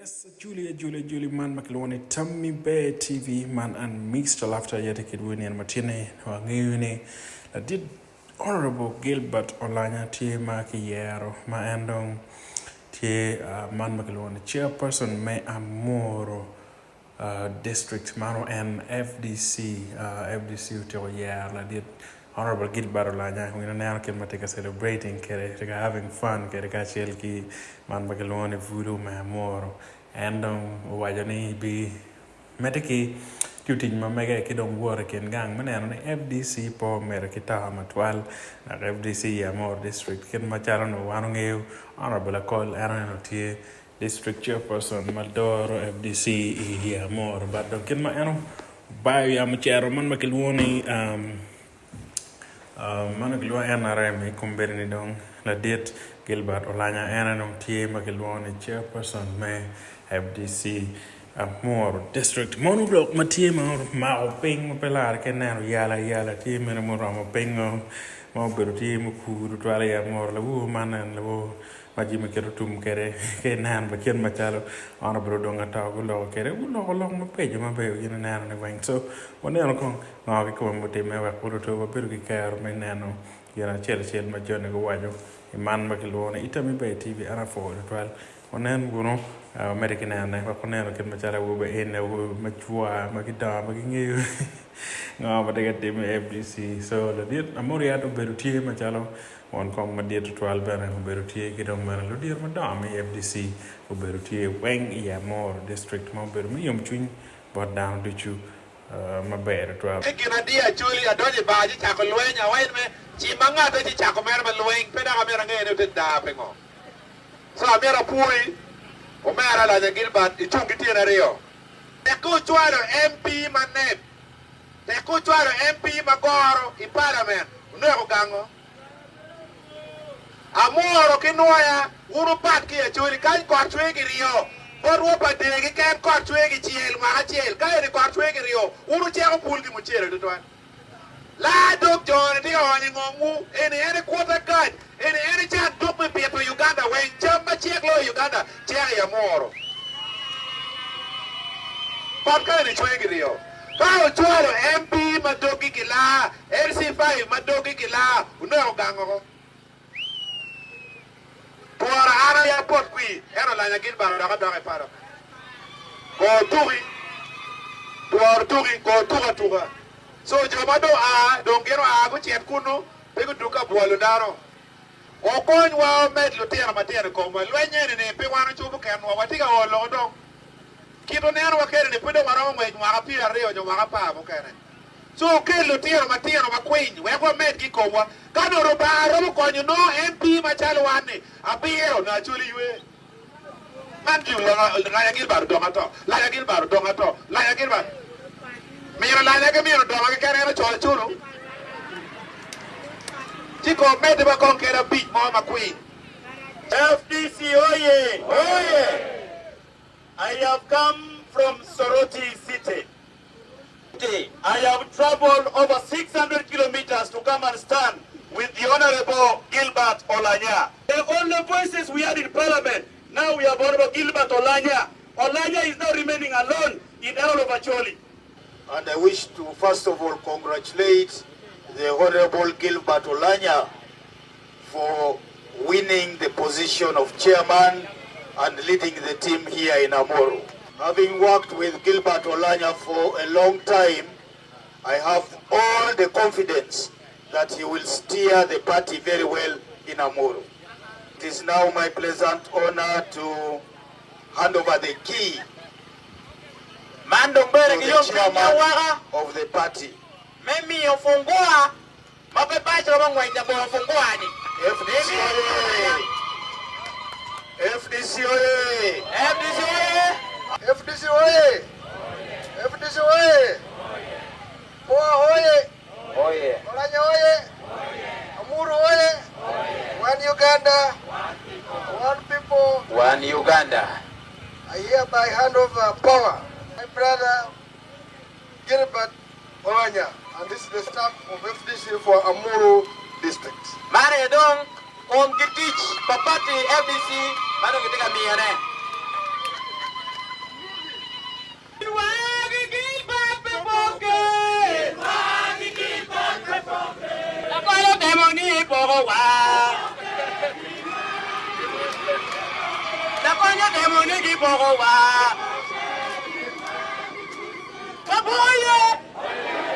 Yes, Acholi, Acholi, Acholi man ma kilwongo ni Tammy Bear TV man an Mixed Laughter aye tye kedwu i nino ma tye ni wangeyo ni ladit Honorable Gilbert Olanya tye ma kiyero ma en dong tye man ma kilwongo ni chairperson me Amuru District mano en FDC, FDC otyeko yero ladit Honourable Gilbert Olanya wun wuneno kit ma tye ka celebrating kwede tye ka having fun kwede kacel ki man ma kilwongo ni Bulu me Amuru en dong owaco ni bi medde ki tiyo tic ma mege ki dong wot i kin gang me neno ni FDC pe omedo ki to matwal dok FDC i Amuru District kit macalo onongo wan wangeyo Honourable Akol en onongo tye District Chairperson ma doro FDC i Amuru but dong kit ma en obayo yamo ocito man ma kilwongo ni man ma kilwongo NRM i kombeddi ni dong ladit Gilbert Olanya en aye dong tye ma kilwongo ni Chairperson me FDC Amuru District. Mono lok ma tye ma omako piny ma pe larre ki neno yala yala tye meno muromo pingo ma obedo tye mukur tutwal i Amuru lawor man en lawor ma jami keto tum kwede ki ineno kit macalo Honourable Odonga Too guloko kwede, guloko lok mabeco mabeco gin ineno ni weng so waneno kong ngo kikome mutimme wek pud oto wabedo ki kero me neno gin acel acel ma joni guwaco i man ma kilwongo ni Itami Ber TV an apwoyo tutwal wanen wunu wamedde ki nenone wek waneno kit macalo awobe eni awobe macwar ma gidongo ma gingeyo ngo ma tye ka timme i FDC so ladit Amuriat obedo tye macalo Won kom madit tutwal bene obedo tye ki dong bene ludito madongo me FDC obedo tye weng i Amuru District ma obedo me yomcwiny bot dano ducu maber tutwal. Ci gin adiyo Acholi adonyo i bar ci cako lweny awaco ni me cima ngate ci cako mere ma lweny pe dok amito ange ni ote daa pingo so amito apwoyi omera Alanya Gilbert icung ki tyeni aryo. Tek ka ocwalo MP ma nep Tek ka ocwalo MP ma goro i parliament oneko gango. Amworo ki nwoya wun wupat ki Acholi kany kot cwer kiryo bot wod pa dee keken kot cwer kicel mwaka acel ka eni kot cwer kiryo wun wuceko pul ki mucele tutwal. Laa dog jo ni tye ka onyo i ngom wu eni en kwota gac eni en canduk me pito Uganda weng cam macek loyo i Uganda cek i Amworo. Kot ka eni cwer kiryo. Ka ocwalo MP ma doggi kilaa, LC5 ma doggi kilaa, oneko gang oko. Twora an aye apot kwir, ento Olanya Gilbert odok adoka i parliament. Go tuki, tworo tuki, go tuk atuka. So jo ma dong oa, dong gin oa gucit kunnu, pe gudug ka bwolo dano. Okonywa omed lutino matino i komwa. Lweny eni-ni pe wan ocubo kenwa, watye ka olo dong. Kit onenowa kwede ni pud dong waromo ngwec mwaka pyeraryo nyo mwaka apar mukene. Co wukel lutino matino makwiny wek wamedgi i komwa. Ka nongo Rubanga romo konyo nongo MP macalo wan-ni abiro nongo Acholi ywe. Man ki Lanya Gilbert odong ato, Lanya Gilbert odong ato, Lanya Gilbert. Mino Lanya ki mino Odongo keken en ocoyo culu. Ci kong medde wa kong kede abic mo makwiny. FDC oye! Oye! I have come from Soroti city. I have traveled over 600 kilometers to come and stand with the Honorable Gilbert Olanya. The only voices we had in parliament, now we have Honorable Gilbert Olanya. Olanya is now remaining alone in the of Acholi. And I wish to first of all congratulate the Honorable Gilbert Olanya for winning the position of chairman and leading the team here in Amuru. Having worked with Gilbert Olanya for a long time, I have all the confidence that he will steer the party very well in Amuru. It is now my pleasant honor to hand over the key Man dong bedo to ki the yomcwiny ki chairman awaka of the party. me miyo fungua Ma pe bac romo ngwec labongo fungua-ni. FDC oye! FDC oye! FDC oye! FDC oye! FDC oye! Poa oye! Oye! Olanya oye! Amuru oye! One Uganda! One people! One Uganda! I hereby hand over power my brother Gilbert Olanya and this is the staff of FDC for Amuru district. Man aye dong kom ki tic pa pati FDC ma dong kitye ka miyone. gipokowa. Lakony otemo ni gipokowa. Waboye!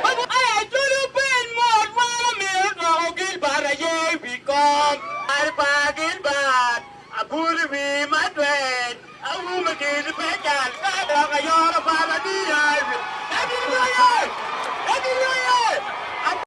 Waboye! Culo piny mot wan omito dwoko Gilbert aye i wi kom. Mar pa Gilbert, abul i wi matwec, aume kidi pe cal ka dok ayoro pala diya i wi. Ebiloye! Ebiloye!